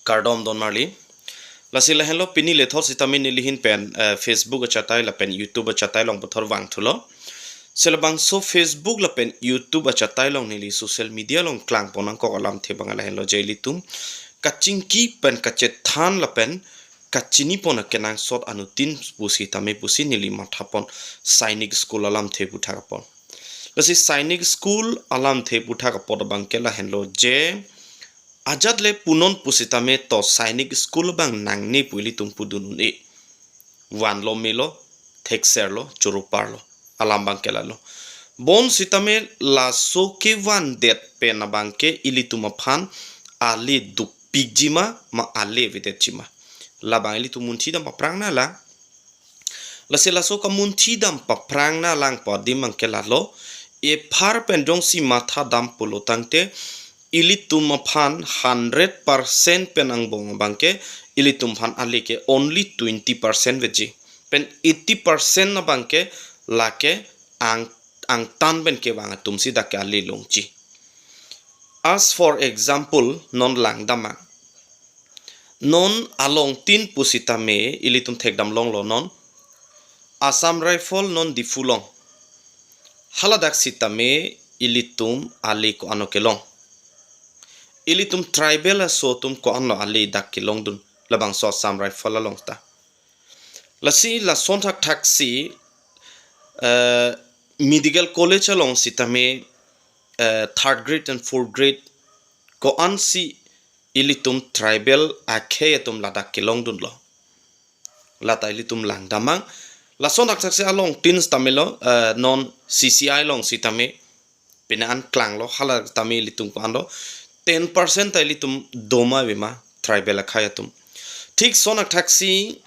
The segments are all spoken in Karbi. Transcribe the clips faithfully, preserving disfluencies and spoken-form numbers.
Kardom don marli. Lasi lahenlo, pini lethot sitame nelihin pen, eh, Facebook achatai lapen YouTube achatai along puthot vangthulo. Si labangso Facebook lapen YouTube achatai along neli social media along klangpon nangkok alamthe abang lahenlo, je ilitum kachingki pen kachethan lapen kachinipon akenangsot anuttin pusitame pusi neli mathapon Sainik School alamthe puthak apot. Lasi Sainik School alamthe puthak apot abangke lahenlo, je ajat le punon pusitame to Sainik School abang nangne pu ilitum pudun un-e. Vanlo melo, thekserlo, choro parlo. Alam abangke lalo. Bonsitame laso kevandet pen abangke ilitum aphan ale dukpikji ma, ma ale avedetji ma, labang ilitum munthidam paphrang nanglang. Lasi laso kamunthidam paphrang nanglang pu adim abangke lalo, ephar pen jongsi mathadam pulo tangte, ilitum aphan hundred percent pen angbong abangke ilitum aphan ale ke only twenty percent vetji. Pen eighty percent abangke lake ang, angtan pen kevang atumsi dak ke ale longji. As for example, non langdam ma. Non alongtin pusitame ilitum thekdam longlo non. Assam Rifle non Diphu along. Haladak sitame ilitum ale ko-anlo kelong. Ilitum tribal aso atum ko-anlo ale dak kelongdun, labangso Assam Rifle along ta. Lasi lason thakthaksi, eh, medical college along sitame, eh, third grade and fourth grade ko-ansi ilitum tribal akhei atum ladak kelongdunlo. Lata ilitum langdam ma. Lason thakthaksi alongtin sitame lo, eh, non C C I along sitame pine an klanglo, hala tame ilitum ko-anlo ten percent ta ilitum doma ave ma, tribal akhei atum. Thik son thakthaksi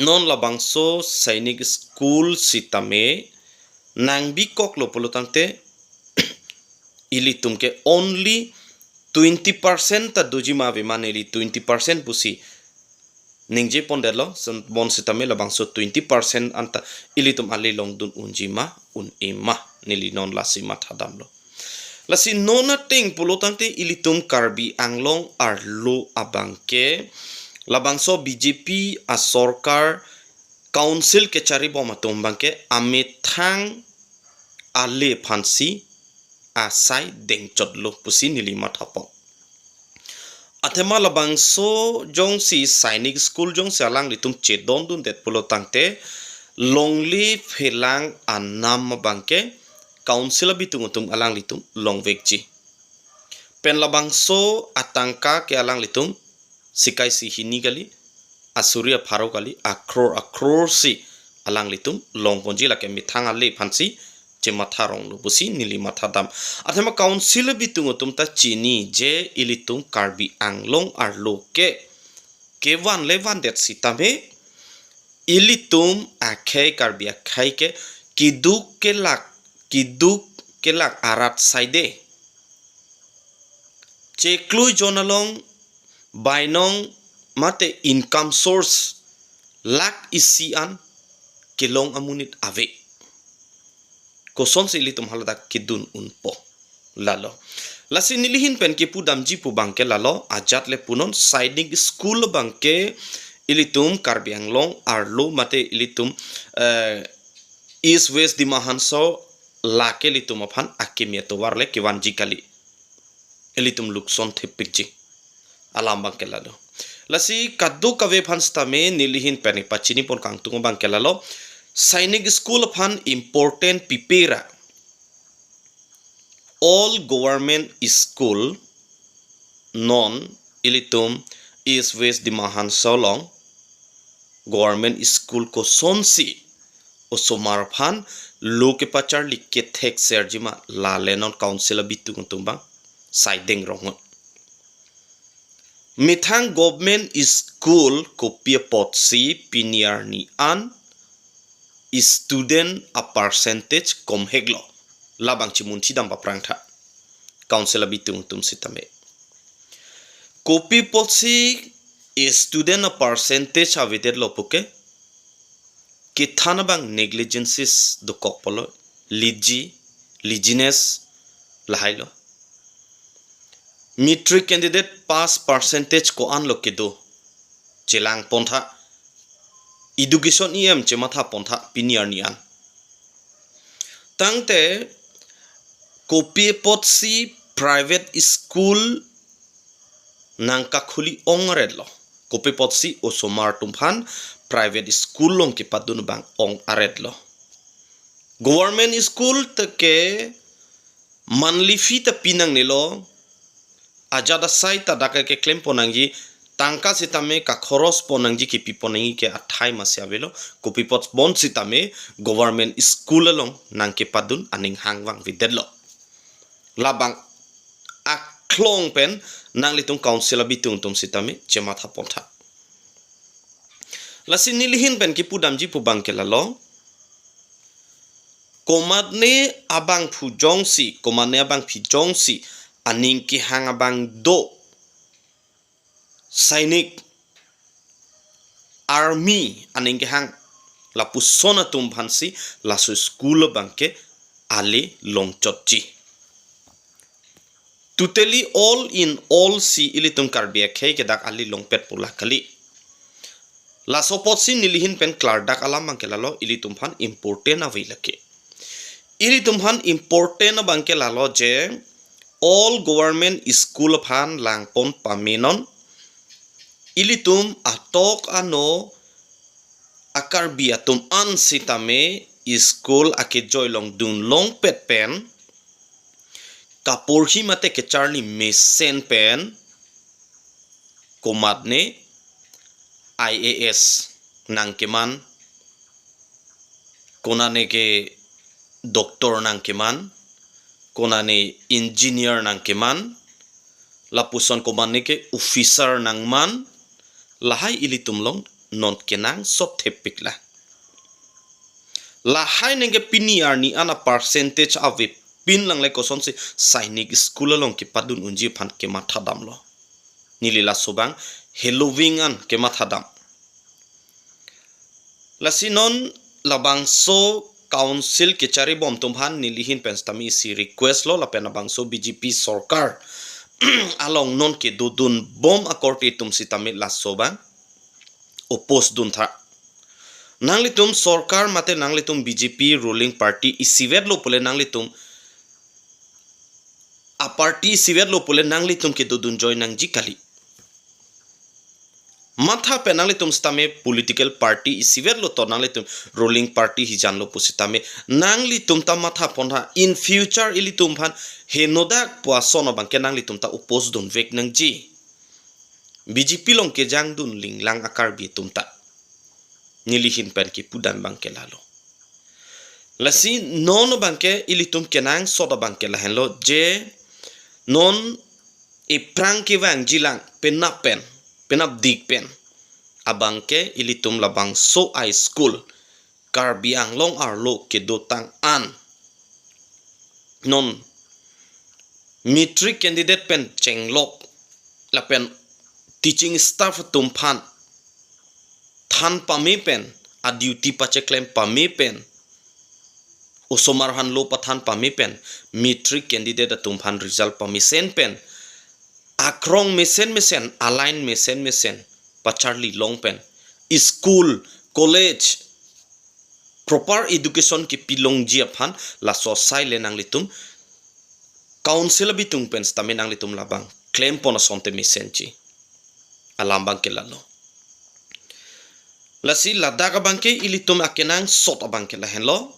non labangso Sainik School sitame nangbikoklo pulo tangte, ilitum ke only twenty percent ta doji ma ave ma, neli twenty percent pusi ningje pondetlo, sen-, bonsitame labangso twenty percent anta ilitum ale longdun unji ma, un-e ma, neli non lasi mathadamlo. Lasi non ateng pulo tangte ilitum Karbi Anglong arlo abangke labangso B J P asorkar council kecharibom atum abangke amethang ale aphansi asai dengchotlo pusi neli mathapon. Athema labangso jongsi Sainik School jongsi alanglitum chedondundet pulo tangte longle phelang anam abangke council abitung atum alanglitum longvekji. Pen labangso atangka ke alanglitum sikai si hini kali, asuri apharo kali, akror akror si alanglitum longponji, lake methang ale aphansi chematha ronglo pusi neli mathadam. Athema council abitung atum ta chini je ilitum Karbi Anglong arlo ke kevan le vandet sitame ilitum akhei, Karbi akhei ke keduk kelak, keduk kelak arat saide. Cheklui jon along bainong mate income source lakh isi an kelong amonit ave. Kosonsi ilitum haladak kedun unpo? Lalo. Lasi nelihin pen kepudamji pu abangke lalo, ajat le punon Sainik School abangke ilitum Karbi Anglong arlo mate ilitum, eh, East West Dima Hasao lake ilitum aphan akimi atovar le kevanji kali. Ilitum lukson thepikji. Alam abangke lalo. Lasi kadokave aphan sitame nelihin pen pachinipon kangtung abangke lalo, Sainik School aphan important pipe ra, all government school non ilitum East West Dima Hasao along government school kosonsi osomar aphan lo kepacharli kethekserji ma, lale non council abitung atum abang saideng rong. Methang government school kopi apotsi pini arni an student a percentage komheklo, labang chimunthidam paphrang tha council abitung atum sitame. Kopi apotsi student a percentage avedetlo puke, kethan abang negligences dokok pulo, lazy, laziness lahailo. Matric candidate pass percentage ko-an lo kedo, chelang pontha, education E M chematha pontha pini arni an. Tangte kopi apotsi private school nangkakhuli ong aret lo, kopi apotsi osomar atum aphan private school along kepadun abang ong aret lo. Government school ta ke monthly fee ta pi nangnelo, ajat asai ta dak keklem pon nangji, tangka sitame kakhoros pon nangji, kepi pon nangji ke athai masi avelo, kopi apot bon sitame government school along nangkepadun aning hang vangvedet lo. Labang aklong pen nanglitum council abitung atum sitame chematha pontha. Lasi neli ahin pen kipudamji pu abang ke lalo, komatne abangphu jongsi, komatne abangpi jongsi aning kehang abang do, sainik, army aning kehang, lapuson atum aphansi laso school abang ke ale longchotji. Totally all in all si ilitum Karbi akhei ke dak ale longpet pu la kali. Laso apotsi neli ahin pen klardak alam abang ke lalo, ilitum aphan important ave lake. Ilitum aphan important abang ke lalo je all government school aphan langpon pamenon. Ilitum atok ano a-Karbi atum an sitame school akejoi along dun longpet pen, kaporhi mate kecharli mesen pen, komatne I A S nangkeman, konane ke doctor nangkeman, konane engineer nangkeman, lapuson komatne ke officer nangman, lahai ilitum along non kenangsot thepik la. Lahai nengke pini arni an a-percentage avepin lang le kosonsi sainik school along kepadun unji aphan kemathadamlo. Neli laso abang heloving an kemathadam. Lasi non labangso council kechari bom atum aphan neli ahin pen sitame isi request lo, lapen labangso B J P sorkar along non kedodun bom akorte atum sitame laso abang oppose duntha. Nanglitum sorkar mate nanglitum B J P ruling party isivet lo pule nanglitum, a-party isivet lo pule nanglitum kedodun join nangji kali. Matha pen nanglitum sitame political party isivet lo to, nanglitum ruling party hijan lo pu sitame nanglitum ta matha pontha, in future ilitum aphan henodak pu ason abang ke nanglitum ta oppose dunvek nangji. B J P along kejang dun linglang a-Karbi atum ta. Neli ahin pen kipudam abang ke lalo. Lasi non abang ke ilitum kenangsot abang ke lahenlo je non iphrang kevangji lang penap pen, penap dik pen abang ke ilitum labangso a-school Karbi Anglong arlo kedotang an non matric candidate pen chenglok lapen teaching staff atum aphan than pame pen, a-duty pacheklem pame pen, osomar aphan lo pathan pame pen, matric candidate atum aphan result pamesen pen, akrong mesen mesen, a-line mesen mesen pacharli long pen, school, college, proper education kepi longji aphan laso asai le nanglitum council abitung pen sitame nanglitum labang klem pon asonte mesenji. Alam abang ke lalo. Lasi ladak abang ke ilitum akenangsot abang ke lahenlo.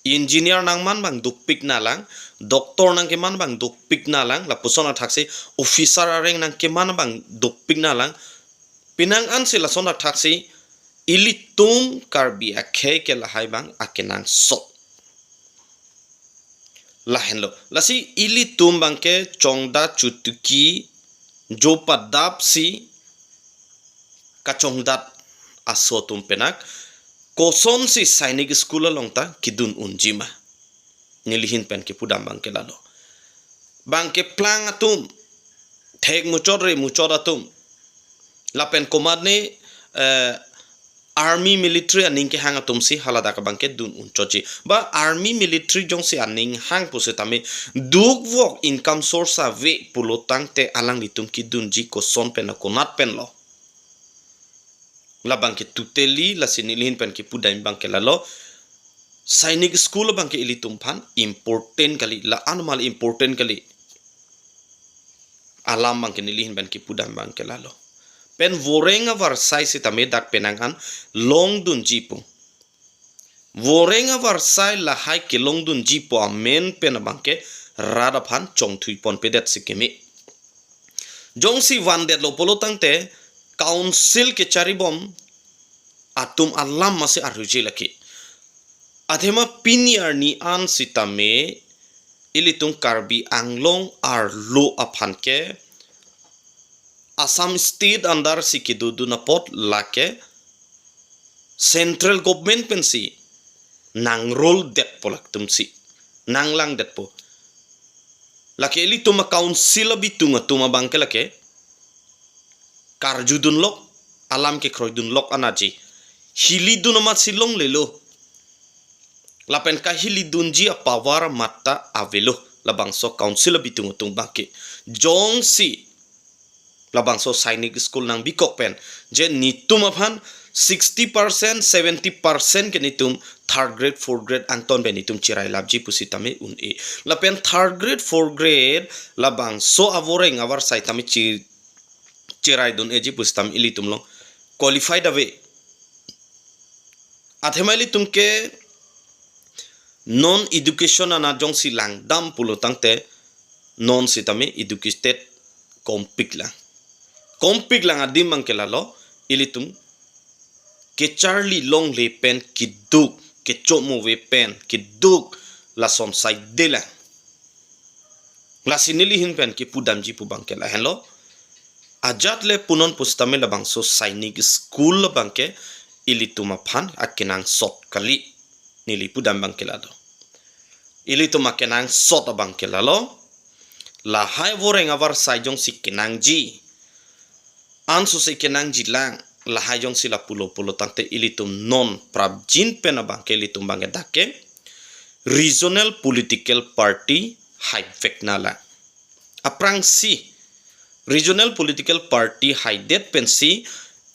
Engineer nangman abang dopik nalang, doctor nangkeman abang dopik nalang, lapuson athaksi officer areng nangkeman abang dopik nalang. Penang ansi lason athaksi ilitum Karbi akhei ke lahai abang akenangsot. Lahenlo. Lasi ilitum abang ke chongdat chutuki jo padapsi kachongdat aso atum penak kosonsi sainik school along ta kedun unji ma. Neli ahin pen kipudam abang ke lalo. Bang keplang atum, thek muchot re muchot atum, lapen komatne, eh, army military aning kehang atum si haladak abang ke dun unchotji. Ba army military jongsi aning hang pusitame dukvok income source ave pulo tangte alanglitum kedunji koson pen konat pen lo. Labang ke totally lasi neli ahin pen kepudam abang ke lalo. Sainik school abang ke ilitum aphan important kali, la-an mal important kali. Alam abang ke neli ahin pen kepudam abang ke lalo. Pen voreng avarsai sitame dak penang an longdunji pu. Voreng avarsai lahai kelongdunji pu amen pen abang ke rat aphan chongthui ponpedet si keme. Jongsi vandetlo pulo tangte council kecharibom atum alam masi arhuji lake. Athema pini arni an sitame ilitum Karbi Anglong arlo aphan ke Assam State under si kedodun apot lake central government pensi nangrol detpo, latum si nanglangdetpo. Lake ilitum a council abitung atum abang ke lake karjudunlok, alam kekroidunlok anaji. Hilidun amat si longlelo. Lapen kahilidunji apower amat ta avelo labangso council abitung atum abang ke. Jongsi labangso Sainik School nangbikok pen je netum aphan sixty percent, seventy percent ke netum third grade, fourth grade angton pen netum cherailapji pusitame un-e. Lapen third grade, fourth grade labangso avoreng avarsai tame chi cheraidun-eji pusitame ilitum along qualified ave. Athema ilitum ke non education anat jongsi langdam pulo tangte non sitame educated kompik lang. Kompik lang adim abang ke lalo, ilitum kecharli longle pen keduk, kechomo ave pen keduk, lason saide lang. Lasi neli ahin pen kepudamji pu abang ke lahenlo. Ajat le punon pusitame labangso Sainik School abang ke ilitum aphan akenangsot kali. Neli pudam abang ke lalo. Ilitum akenangsot abang ke lalo. Lahai voreng avarsai jongsi kenangji, anso si kenangji lang, lahai jongsi lapulo pulo tangte ilitum non prapjin pen abang ke ilitum abang ke dak ke regional political party haiveknang lang. Aphrangsi regional political party haidet pensi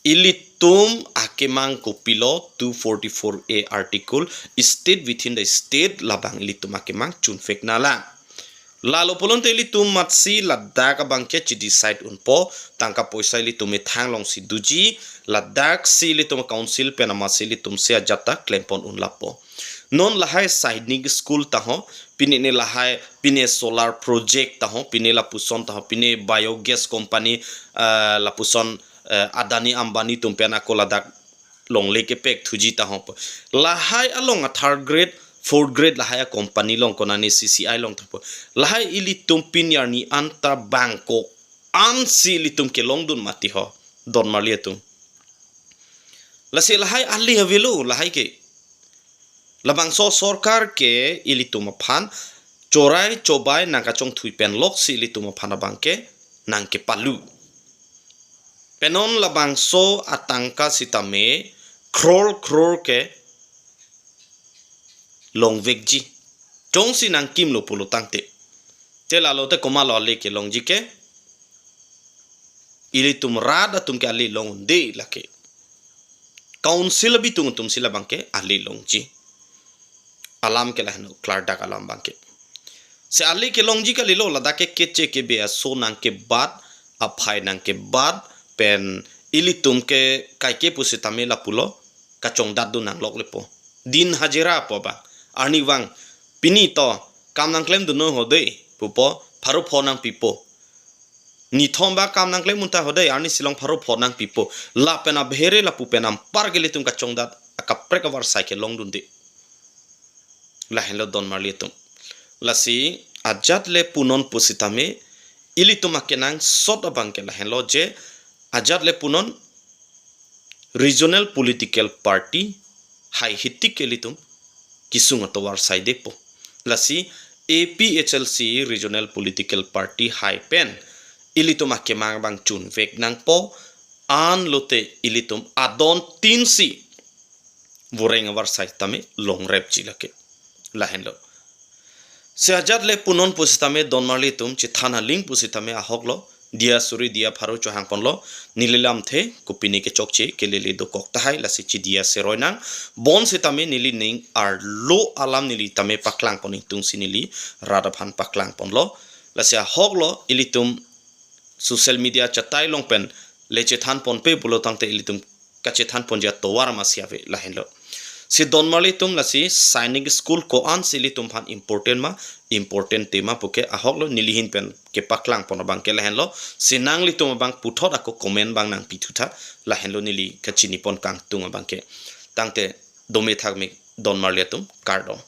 ilitum akemang kopilo two forty-four A article, state within the state, labang ilitum akemang chunveknang lang. Lalo pulote ilitum amatsi ladak abang ke chidecide unpo, tangka poisa ilitum methang alongsi doji, ladak si ilitum council pen amatsi ilitum si ajat ta klempon unlappo. Non lahai Sainik School ta ho, pine ne lahai, pine solar project ta ho, pine lapuson ta ho, pine biogas company, ah, lapuson, eh, Adani Ambani atum pen ako ladak longle kepekthuji ta ho. Lahai along a third grade, fourth grade lahai a company along konane C C I along ta ho. Lahai ilitum pini arni anta bangko ansi ilitum kelongdun mati ho, donmarli atum. Lasi lahai ale avelo, lahai ke. Labangso sorkar ke ilitum aphan chorai chobai nangkachongthui pen loksi ilitum aphan abang ke nangkepalu. Pen non labangso atangka sitame crore crore ke longvekji. Jongsi nangkimlo pulo tangte. Te lalo te komatlo ale kelongji ke? Ilitum rat atum ke ale long un-e lake. Council abitung atum si labang ke ale longji. Alam ke lahenlo, klardak alam abang ke. Si ale kelongji kalilo, ladak ke keche kebe aso nangkebat, aphai nangkebat, pen ilitum ke kaike pusitame lapulo kachongdatdun nanglok lepo. Din hajira pu abang. Arnivang pini to kam nangklemdunnon ho dei pupo, pharo pho nangpipo. Nithom ba kam nangklem un ta ho dei, arnisi along pharo pho nangpipo. Lapen abhere lapu pen anpar ke ilitum kachongdat akaprek avarsai kelongdunde. Lahenlo donmarli atum. Lasi ajat le punon pusitame ilitum akenangsot abang ke lahenlo je ajat le punon regional political party hai hitik ke ilitum kesung atovar saidepo. Lasi A P H L C regional political party hai pen ilitum akemang abang chunvek nangpo, anlote ilitum adon tin si voreng avarsai tame longrepji lake. Lahenlo. Si ajat le punon pusitame donmarli atum chethan aling pusitame ahoklo. Diya suri diya pharo chohangponlo. Neli lamthe kopine kechokche kelele dokok tahai, lasi chidiya seroi nang. Bonsitame neli ning arlo alam neli tame paklangpon ingtungsi neli rat aphan paklangponlo. Lasi ahoklo, ilitum social media chatai along pen le chethanponpe pulo tangte ilitum kachethanponji atovar masi ave, lahenlo. Si donmarli atum, lasi Sainik School ko-ansi ilitum aphan important ma, important tema puke ahoklo, neli ahin pen kepaklangpon abangke lahenlo. Si nanglitum abang puthot ako comment abang nangpithu tha, lahenlo neli kachinipon kangtung abangke. Tangte dome thakme donmarli atum, kardom.